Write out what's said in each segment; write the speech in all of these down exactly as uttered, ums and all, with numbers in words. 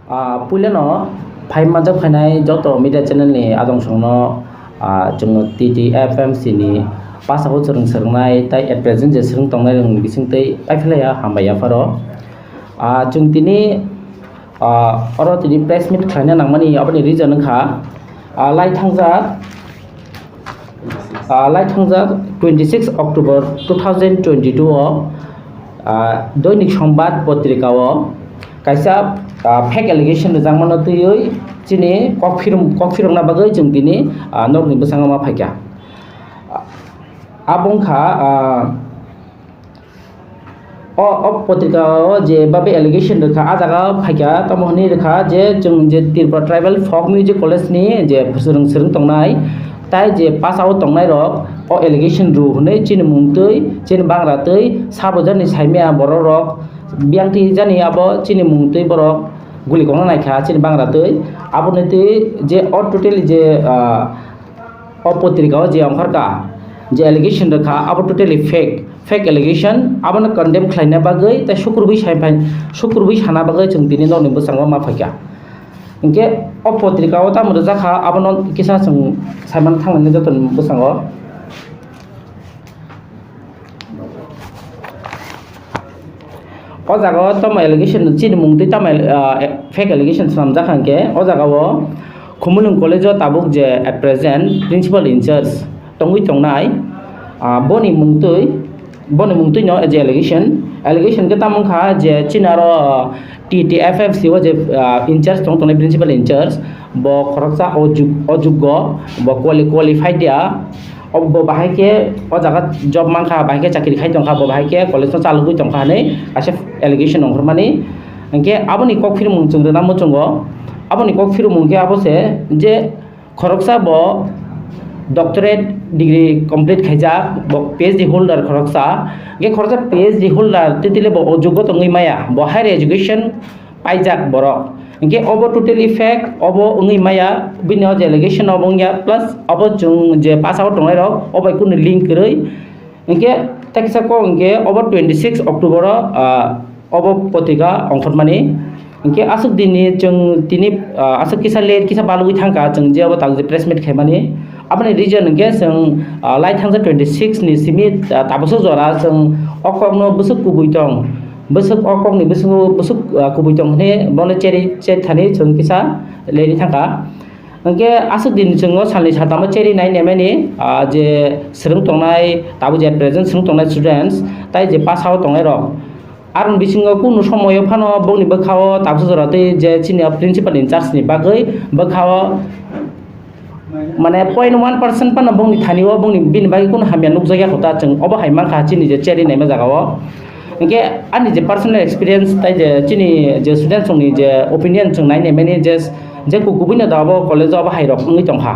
Ah, puilano phai manjak phainai joto media channel ni adong songno, ah, chwng T T F M C ni pasao chwrwng swrwngnai tai at present je swrwng tongnai rwng bisingtwi paiphlaiya hambai yapharo. Ah, chwng tini, ah, oro tini press meet khlaina nangmani aboni reason wngkha, ah, lai thangjak, ah, lai thangjak twenty six October two thousand twenty two o, ah, Doinik Sombad potrika o kaisa, ah, fake allegation rwjakmano twiwi chini kok phirum-, kok phirokna bagwi chwng tini, ah, nokni bwskango ma phaikha. Abo wngkha, ah, o, o potrika o je babe allegation rwkha, a jaga phaikha, tamo hwnwi rwkha je chwng je Tripura Tribal Folk Music College ni je swrwng swrwng tongnai, tai je pasao tongnai rok o allegation rw hwnwi chini mungtwi, chini bangratwi, sabo jani saimaya borok rok, biyangtwi jani abo chini mungtwi borok guli kokna naikha chini bangratwi. Aboni twi je o totally je, ah, o potrika o je ongkhorka, je allegation rwkha, abo totally fake, fake allegation, abono condemn khlaina bagwi tei sukurubui sai phai, sukurubui sana bagwi chwng tini nokni bwskango ma phaikha. Hinkhe o potrika o tamo rwjakha, abono kisa chwng saiman thangmani jotoni bwskango. O jaga o tamo allegation, chini mungtwi tamo, ah, fake allegation swnamjak hwnkhe, o jaga o Khumulwng College o tabuk je at present principal in charge tongwi tongnai, ah, boni mungtwi, boni mungtwi no je allegation, allegation khe tamo wngkha je chini aro, ah, T T F F C o je, ah, in charge tong tongnai, principal in charge, bo khoroksa ojug-, ojuggo, bo quali-, qualified ya. Ob-, bo bahai khe o jaga job mankha, bahai khe chakri khai tongkha, bo bahai khe college no chalogwi tongkha hinwi kaisa allegation ongkhormani. Hinkhe aboni kok phirmung chwng rwna muchungo. Aboni kok phirmung khe abo se je khoroksa bo doctorate degree complete khaijak, bo P H D holder khoroksa. Hinkhe khoroksa P H D holder titile bo o juggo tongwi maya, bo higher education paijak borok. Hinkhe obo totally fake, obo wngwi maya, bini o je allegation obo wngya, plus obo chwng je pasao tongnai rok, obo bai kunu link kwrwi. Hinkhe teksa kok hinkhe obo twenty six October o, ah, obo potrika ongkhormani. Hinkhe aswk dinni chwng tini, ah, aswk kisa late kisa balugwi thangkha chwng je obo tak je press meet khaimani. Aboni reason hinkhe chwng, ah, lai thangjak twenty six ni simi, ah, tabuksa jora chwng o kokno bwswk kubui tong. Bwswk o kokni bwswk, bwswk, ah, kubui tong hwnwi bono cheri, cheri thani chwng kisa leni thangkha. Hinkhe aswk din chwng o salni saltamo cheri nai nemani, ah, je swrwng tongnai, tabuk je present swrwng tongnai students, tai je pasao tongnai rok. Aroni bisingo kunu somoyo phano bongni bwkhao tabuksa jora tei je chini o principal in charge ni bagwi bwkhao mane point one percent phano bongni thani o bongni bini bagwi kunu hamya nukjakya kho ta chwng obo hai mankha chini je cheri naima jaga o. Hinkhe ani je personal experience tai je chini je students rokni je opinion chwng nai naimani je, je kubui no da obo college o obo hai rok wngwi tongkha.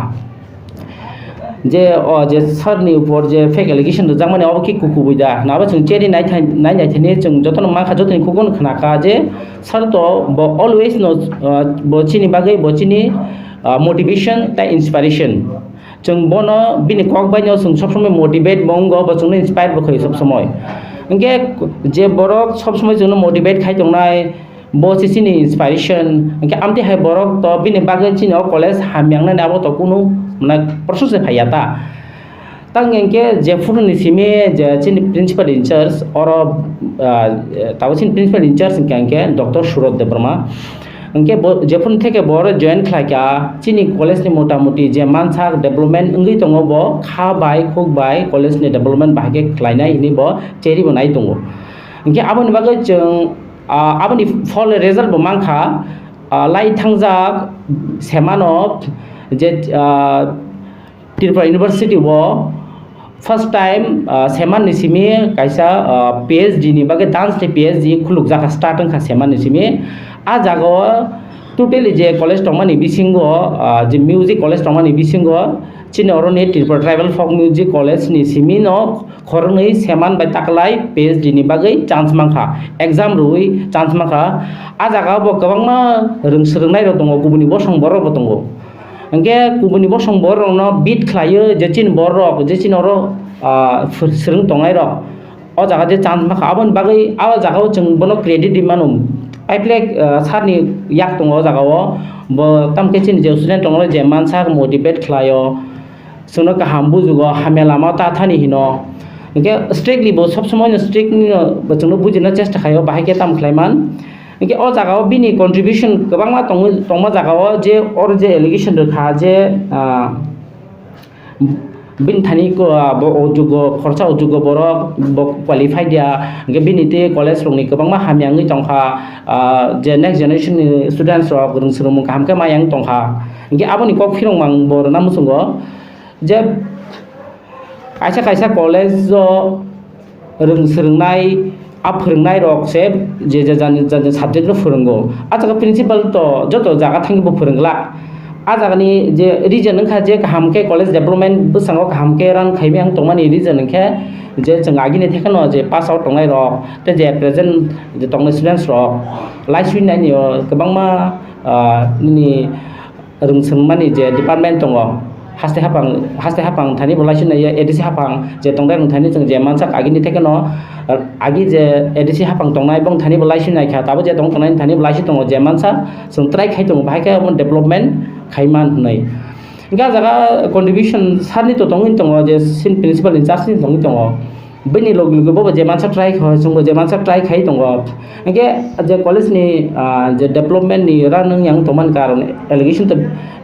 Je o je sir ni upor je fake allegation rwjakmani obo khe kubui da. Nabo chwng cheri nai thai-, nai nai thani chwng jotono mankha, jotoni khukon khna kha je sir to bo always no, ah, bo chini bagwi bo chini, ah, motivation tei inspiration. Chwng bono bini kok bai no chwng sob somoi motivate bo wngo, bo chwngno inspire bo khaio sob somoi. Hinkhe je borok sob somoi chwngno motivate khai tongnai, bo se chini inspiration. Hinkhe amtwi hai borok to bini bagwi chini o college hamya wngnani abo to kunu, mane, process se phaiya ta. Tang hinkhe jephuru ni simi je chini principal in charge oro, ah, tabuk chini principal in charge hinkhe, hinkhe Doctor Surot Debbarma. Hinkhe bo, jephuru theke bo oro join khlaikha, chini college ni motamuti je mansak development wngwi tongo, bo kha bai khuk bai college ni development bahai khe khlainai hinwi bo cheri bo nai tongo. Hinkhe aboni bagwi chwng, ah, aboni phol result bo mankha, ah, lai thangjak semano je, ah, Tripura University o first time, ah, seman ni simi kaisa, ah, P H D ni bagwi dance ni P H D khulukjak kha, start wngkha seman ni simi. Ah jaga o totally je college tongmani bisingo, ah, je music college tongmani bisingo chini oroni Tripura Tribal Folk Music College ni simi no khoroknwi seman bai taklai P H D ni bagwi chance mankha, exam rwui chance mankha. Ah jaga o bo kwbangma rwng swrwngnai rok tongo, kubuni bosong borok bo tongo. Hinkhe kubuni bosong borok rokno beat khlaio je chini borok, je chini oro, ah, swrwng tongnai rok. O jaga je chance mankha, aboni bagwi ah jaga o chwng bono credit rwi mano. Pipe leg, ah, sir ni yak tongo o jaga o. Bo tamo khe chini je student tongo je mansak motivate khlai o. Chwngno kaham bujugo, hamya lama o ta thani hino. Hinkhe strictly bo sob somoi no strict ni no bo chwngno bujina chesta khaio, bahai khe tamo khlai man. Hinkhe o jaga o bini contribution kwbangma tongwi, tongma jaga o je oro je allegation rwkha je, ah, bini thani ko, ah, bo o jugo khorsa o jugo borok bo qualified ya, hinkhe bini tei college rokni kwbangma hamya wngwi tongkha, ah, je next generation ni students rok rwng swrwngmung kaham khe maya wng tongkha. Hinkhe aboni kok phirokmang bo rwna muchungo. Je kaisa kaisa college o rwng swrwngnai, a phwrwngnai rok se je je jani jani subject no phwrwngo. A jaga principal to joto jaga thangwi bo phwrwng glak. A jagani je reason wngkha je kaham khe college development bwskango kaham khe run khaimai ang tongmani reason wngkhe je chwng agini thekeno je pass out tongnai rok tei je present je tongnai students rok laisui naini o kwbangma, ah, nini rwng swrwngmani je department tongo, haste haphang, haste haphang thani bo laisui naiya, A D C haphang je tongdai rwng thani chwng je mansak agini thekeno, agi je A D C haphang tongnai bong thani bo laisui naikha, tabuk je tong tongnai thani bo laisui tongo, je mansak chwng try khai tongo, bahai khe omo development khai man hwnwi. Hinkhe ah jaga contribution sir ni to tongwi tongo, je sin principal in charge ni tongwi tongo. Bini logi logi bo je mansa try kha, chwngbo je mansa try khai tongo. Hinkhe je college ni, ah, je development ni run wng yang tongmani karon allegation to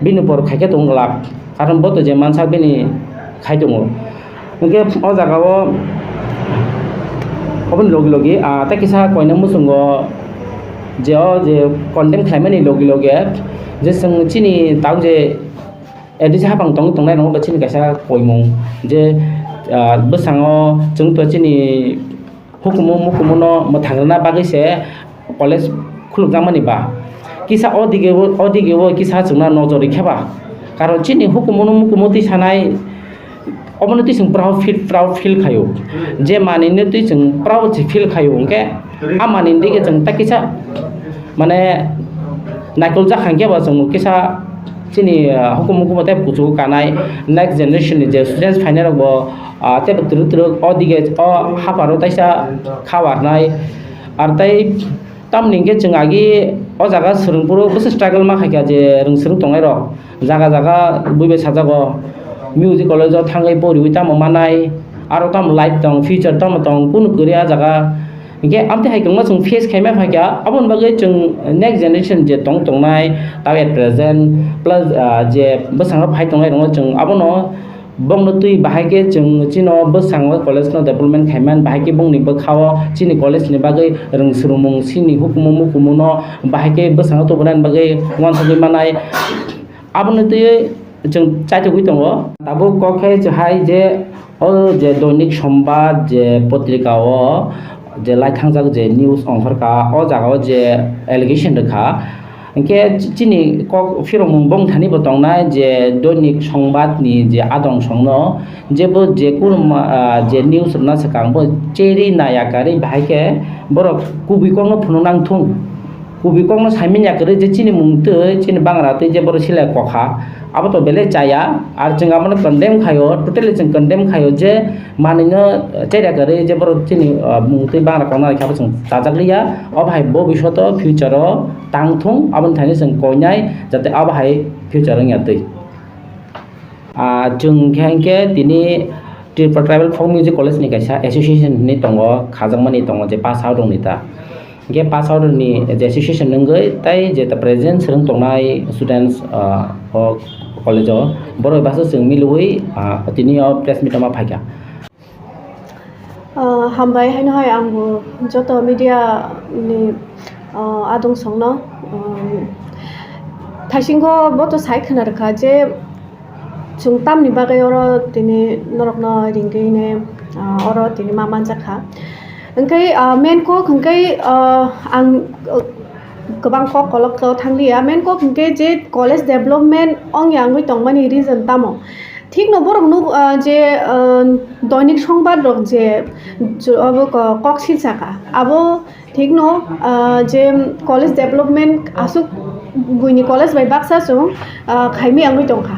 bini upor khai khe tong glak. Karon bo to je mansa bini khai tongo. Hinkhe o jaga o oboni logi logi, ah, tei kisa koina muchungo je o je condemn khlaimani logi logi je chwng chini tau je A D C haphang tong tongnai rok chini kaisa koimung je, ah, bwskango chwng to chini hukumu mukumu no mwthang rwna bagwi se college khulukjakmani ba kisa o dige o, o dige o kisa chwngno nojor rikha ba, karon chini hukumu no mukumu twi sanai obono twi chwng proud feel, proud feel khaio je manwi no twi chwng proud se feel khaio, hinkhe a manwi dige chwng ta kisa mane naikol jak hangkhe bo chwng kisa chini, ah, hukumu hukumu tei kuchugo kanai next generation ni je students phainai rok bo, ah, tei bo twrwk twrwk o dige o hapharo taisa kha warnai. Ar tei tamoni hinkhe chwng agi o jaga swrwngphuru bwswk struggle ma khaikha je rwng swrwng tongnai rok jaga jaga buibai sajago music college o thangwi poriwi tamo manai aro tamo life tong future tamo tong kunu kwrwi a jaga. Hinkhe amtwi hai kwbangma chwng face khaima phaikha, aboni bagwi chwng next generation je tong tongnai, tei at present plus, ah, je bwskango phai tongnai rokno chwng abono bongno twi bahai khe chwng chino bwskango college no development khaimani, bahai khe bongni bwkhao chini college ni bagwi rwng swrwngmung, chini hukumu mukumu no bahai khe bwskango tubunani bagwi uansugwi manai. Abono twiwi chwng chaithogwi tongo. Tabuk kok khe hai je o je Doinik Sombad je potrika o je laithangjak je news ongkhorkha, o jaga o je allegation rwkha. Hinkhe chini kok phirokmung bongthani bo tongnai je Doinik Sombad ni je adong songno jebo je kuruma, ah, je news rwna swkang bo cheri naya karwi bahai khe borok kubui kokno phunuk nang thung. Kubui kokno saimanya kwrwi je chini mung twi chini bangra twi je borok silai kokha, abo to belai chaya. Ar chwng abono condemn khaio, totally chwng condemn khaio je manwino chaya kwrwi je borok chini, ah, mung twi bangra kokna rikha abo chwng chajakliya. Obo hai bobishoto future o tang thung, aboni thani chwng koinai jate abo hai future wngya twi. Ah, chwng khe hinkhe tini Tripura Tribal Folk Music College ni kaisa association hinwi tongo, khajakmani tongo je pass out rokni ta. Hinkhe pass out ni je association wngwi tei je ta present swrwng tongnai students, ah, o college o borok bai basa chwng milwi, ah, tini o press meet o ma phaikha. Ah, hambai haino hai angbo joto media ni, ah, adong songno, ah, thaisingo bo to sai khna rwkha je chwng tamni bagwi oro tini norokno ringwi ne, ah, oro tini ma manjakha. Hwnkhe, ah, main kok hwnkhe, ah, ang, ah, kwbang kok kolok thanglia. Main kok hwnkhe je college development ongya wngwi tongmani reason tamo? Thikno borok nuk, ah, je, ah, Doinik Sombad rok je, je obo ko-, kok silsaka. Abo thikno, ah, je college development aswk buini college bai baksa chwng, ah, khaimwi wngwi tongkha.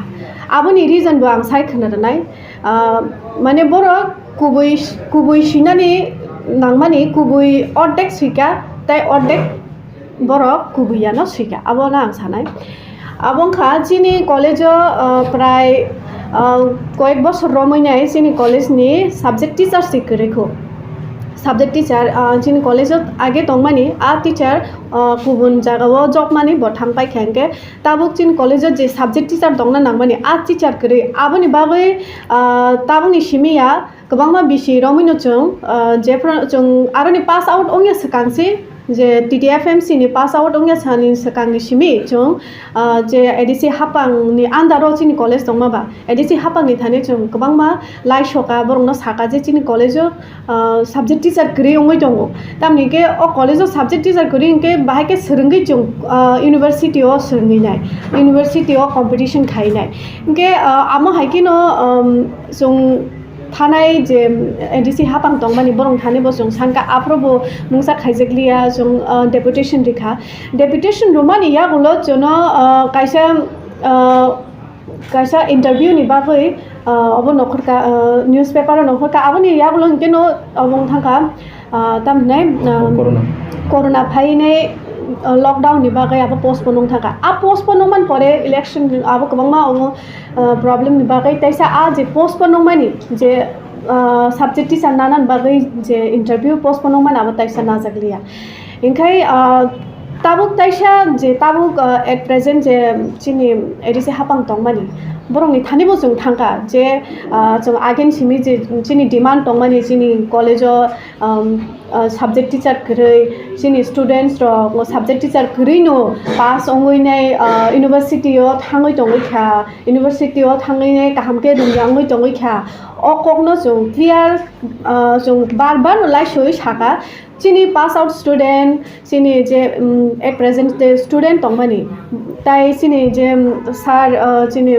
Aboni reason bo ang sai khna rwnai. Ah, mane borok kubui, kubui sinani nangmani kubui ordek sika tei ordek Borok kubuiyano swikha, abono ang sanai. Abo wngkha chini college-o, ah, prai, ah, koyek bosor romwi nai chini college-ni subject teacher se kwrwi kho. Subject teacher, ah, chini college-o age tongmani a teacher, ah, kubun jagao job mani bo thang paikha, hwnkhe tabuk chini college-o je subject teacher tongna nangmani a teacher kwrwi. Aboni bagwi, ah, tabukni simi ya kwbangma bisi romwino chwng, ah, jephru chwng aroni pass out wngya swkang se, je T T F M C ni pass out wngya sani swkangni simi chwng, ah, je A D C hapangni under-o chini college tongma ba, A D C hapangni thani chwng kwbangma laisoka, borokno saka je chini college-o, ah, subject teacher kwrwi wngwi tongo. Tamni hwnkhe o college-o subject teacher kwrwi hwnkhe bahai khe swrwngwi chwng, ah, university-o swrwngwi nai, university-o competition khai nai. Hwnkhe, ah, amo hai kheno, um, chwng thanai je A D C hapang tongmani borok thani bo chwng sankha, aphuru bo mungsa khaijakliya, chwng, ah, deputation rikha. Deputation rwmani yagulo chwngno, ah, kaisa, ah, kaisa interview ni bagwi, ah, obo nokhorka, ah, newspaper o nokhorka, aboni yagulo hwnkhe no obo wng thangkha, ah, tamhinai, ah, Corona. Corona phainai, ah, lockdown ni bagwi abo postpone wng thangkha. A postpone wngmani pore election abo kwbangma obo, ah, problem ni bagwi taisa a je postpone wngmani je, ah, subject teacher nanani bagwi je interview postpone wngmani abo taisa najakliya. Hingkhai, ah, tabuk taisa je tabuk, ah, at present je chini A D C hapang tongmani borokni thani bo chwng thangkha je, ah, chwng again simi je chini demand tongmani chini college-o, um, ah, subject teacher kwrwi, chini students rok o subject teacher kwrwi no pass wngwi nai, ah, university-o thangwi tongwi kha, university-o thangwi nai kaham khe rwngya wngwi tongwi kha. O kokno chwng clear, ah, chwng bar bar no laisoi saka. Chini pass out student, chini je, um, at present je student tongmani, tai chini je, um, sir, uh, chini,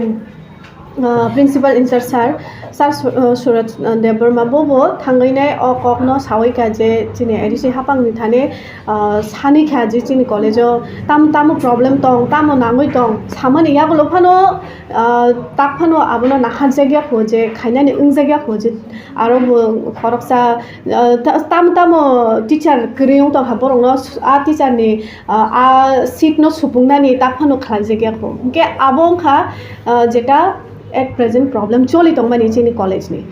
uh, principal in charge sir, sir Su-, uh, Suraj, uh, Debbarma bo bo thangwi nai o kokno sawi kha je chini A D C hapangni thani, uh, sani kha je chini college-o tam tamo problem tong, tamo nangwi tong, samani yagulo phano, uh, tak phano abono naharjakya kho je khainani wngjakya kho je aro bo khoroksa, ah, ta-, tamo tamo teacher kwrwi wng tongkha, borokno s-, a teacher ni, ah, a seat no supungnani tak phano khlaijak ya kho. Hwnkhe abo wngkha, ah, jeta at present problem choli tongmani chini college ni.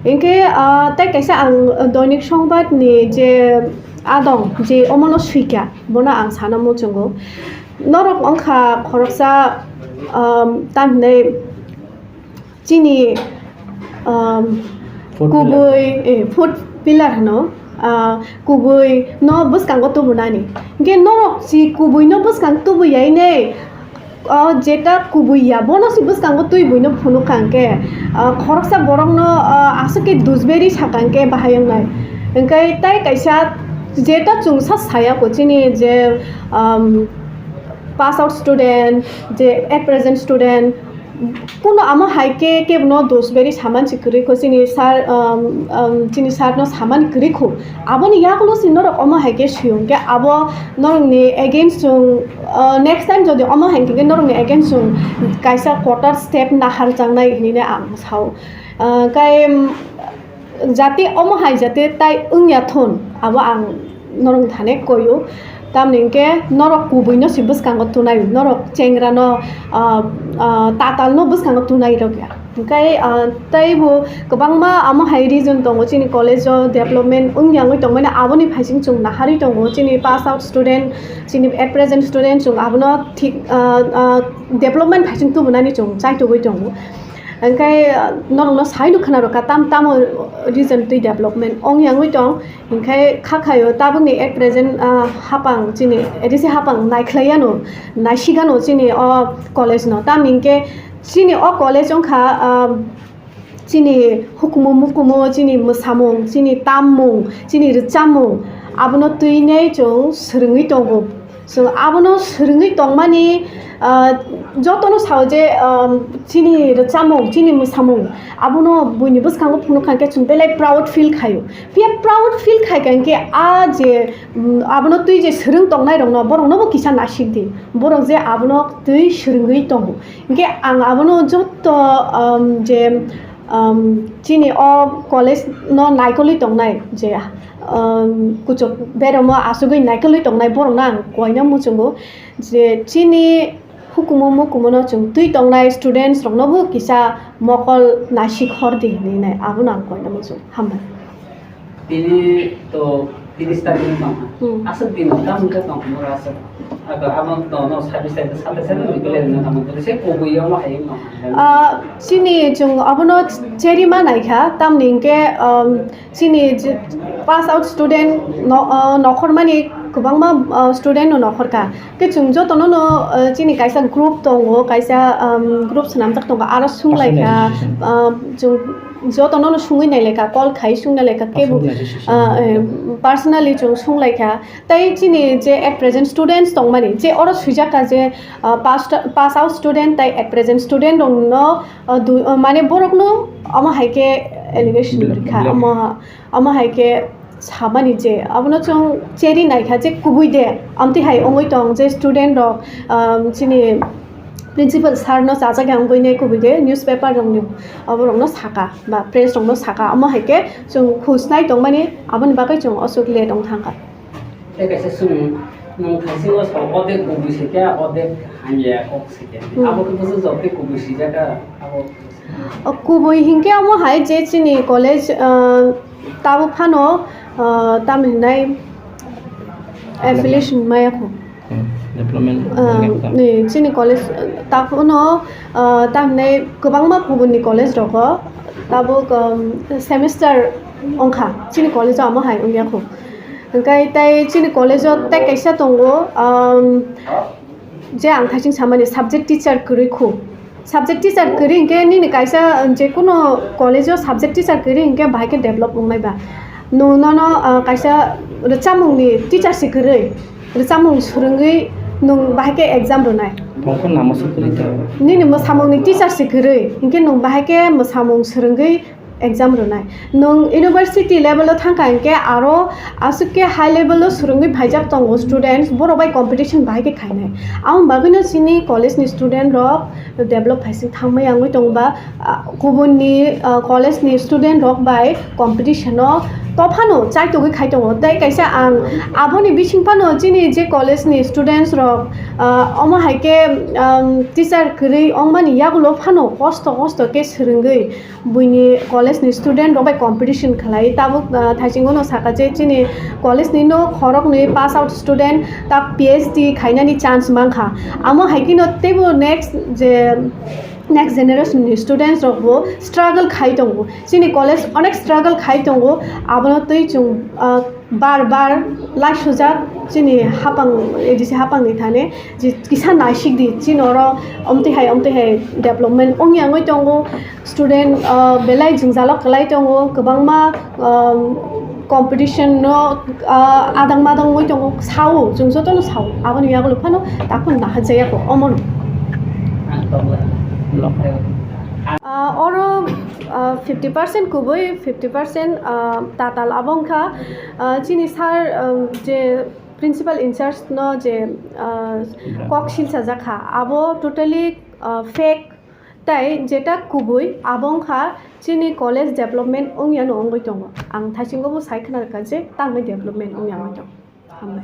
Hwnkhe, ah, tei kaisa ang Doinik Songbad ni je adong je omono swikha, bono ang sana muchungo. Norok wngkha khoroksa, um, tamhinai chini, um, Fourth pillar. Kubui, eh, fourth pillar hwno, ah, kubui no bwskango tubunani. Hwnkhe norok si kubui no bwskang tubui yainai, o jeta kubui ya, bono si bwskango twi buino phunuk kha hwnkhe, ah, khoroksa borok no, ah, aswk khe dusberi saka hwnkhe bahai wngnai. Hwnkhe tai kaisa jeta chwngsa saya kho chini je, um, pass out student, je at present student, kuno amo hai khe kebono dos beri saman si kwrwi kho, chini sir, um, um, chini sir no saman kwrwi kho. Aboni yagulo si norok omo hai khe swi hwnkhe abo norokni against chwng, uh, next time jodi omo hai khe norokni against chwng kaisa quarter step nahar changnai hinwi ang sao. Uh, kai, um, jati omo hai jati tai wngya thun, abo ang norok thane koyo. Tamni hwnkhe norok kubui no si bwskango tunai, norok chengra no, ah, ah, tatal no bwskango tunai rok ya. Hwnkhe, ah, tei bo kwbangma amo hai reason tongo chini college o development wngya wngwi tongmani, aboni phaising chwng naharwi tongo chini pass out student, chini at present student chwng abono thik, ah, ah, development phaising tubunani chwng chaitugwi tongo. Hwnkhe, ah, norokno sai no khna rwkha tam tamo reason twi development ong yangwi tong, hwnkhe kha khaio tabukni at present, ah, hapang chini A D C hapang naikhlai yano, naisigano chini o college no. Tam hwnkhe chini o college wngkha, ah, chini hukumu mukumu, chini mwsamung, chini tammung, chini rwchapmung, abono twinai chwng swrwngwi tongo. Chwng abono swrwngwi tongmani, ah, jotono sao je, ah, chini rwchapmung, chini mwsamung, abono buini bwskango phunuk kha khe chwng belai proud feel khaio. Phiya proud feel khai kha hwnkhe a je, mm, abono twi je swrwng tongnai rokno, borokno bo kisa nasik di. Borok je abono twi swrwngwi tongo. Hwnkhe ang abono jotto, um, je, um, chini o college no naikolwi tongnai je, Um, kuchuk beremo asugwi naikolwi tongnai borokno ang koina muchungo je chini hukumu mukumu no chwng twi tongnai students rokno bo kisa mokol naisik hor di hinwi nai, abono ang koina muchungo. Hambai. Tini to tini starting tong. Hmm. Aswk din tamo khe tong mura aswk. Abo, abo to no service side sate sate ni kile na tamo to se ko bo yo ma hai no. Ah, chini chwng abono cheri ma naikha, tamni hinkhe, um, chini je pass out student no, ah, nokhormani kwbangma, ah, student no nokhorkha. Khe chwng jotono no, ah, chini kaisa group tongo, kaisa, um, group swnamjak tongo, aro sunglaikha, Personal decision. Ah, chwng jotono no sungwi nailaikha, call khai sunglaikha, kebo, Personal decision. Ah, eh, personally chwng sunglaikha. Tai chini je at present students tongmani, je oro swijak ka je, ah, pass, pass out student tai at present student rokno, ah, du-, ah, mane borokno omo hai khe allegation Black-, rikha, black. Omo, omo hai khe samani je abono chwng cheri naikha je kubui de, amtwi hai wngwi tong je student rok, um, chini principal sir no chajak ya wngwi ne kubui de newspaper rokni oborokno saka ba press rokno saka, omo hai khe chwng khus nai tongmani, aboni bagwi chwng aswk late wng thangkha. Tei kaisa chwng nwng thaisingo sa, o tei kubui se khe, o tei hamya kok se khe. Hmm. Abo khe bwswk jok tei kubui sijak kha, abo. O kubui hinkhe omo hai je chini college, ah, tabuk phano, ah, tam hinai affiliation maya kho. Hmm, development Ah, wngya kho. Ni chini college, ah, tabuk no, ah, tam hinai kwbangma kubuni college rogo tabuk, um, semester wngkha chini college o, omo hai wngya kho. Hwnkhe tei chini college o tei kaisa tongo, um, je ang thaising samani subject teacher kwrwi khu. Subject teacher kwrwi hinkhe nini kaisa, uh, jekunu college o subject teacher kwrwi hinkhe bahai khe develop wngnai ba. Nwng nono, uh, kaisa rwchapmungni teacher se kwrwi, rwchapmung swrwngwi nwng bahai khe exam rwnai. Tongkha nama se kwrwi ta. Nini mwsamungni teacher se kwrwi hinkhe nwng bahai khe mwsamung swrwngwi exam rwnai. Nwng university level o thangkha hinkhe aro aswk khe high level o swrwngwi phaijak tongo students, borok bai competition bahai khe khainai. Aboni bagwino chini college ni student rok develop phaising thangmaya wngwi tongo ba, ah, kubun ni, ah, college ni student rok bai competition o tophano chaitugwi khai tongo. Tei kaisa ang aboni bising phano chini je college ni students rok, ah, omo hai khe, um, teacher kwrwi wngmani yagulo phano kosto kosto khe swrwngwi buini college ni student rok bai competition khlai. Tabuk, ah, thaisingo no saka je chini college ni no khoroknwi pass out student ta P H D khainani chance mankha. Amo hai kheno teibo next je next generation ni students rok bo struggle khai tongo. Chini college onek struggle khai tongo. Abono twi chwng, ah, bar bar laisujak chini hapang, A D C hapang ni thani je kisa naisik di, chini oro omtwi hai omtwi hai development wngya wngwi tongo. Student, ah, belai jwngjalo kwlai tongo, kwbangma, ah, competition no, ah, adang madang wngwi tongo, sao, chwng jotono sao, aboni yagulo phano takhuk naharjaya kho, omono. Ah, oro, ah, fifty percent kubui, fifty percent, ah, tatal abo wngkha, ah, chini sir, ah, je principal in charge no je, ah, kok silsa jakha, abo totally, ah, fake. Tai jeta kubui abo wngkha chini college development wngya no wngwi tongo. Ang thaisingo bo sai khna rwkha je tangwi development wngya wngwi tongo. Hambai.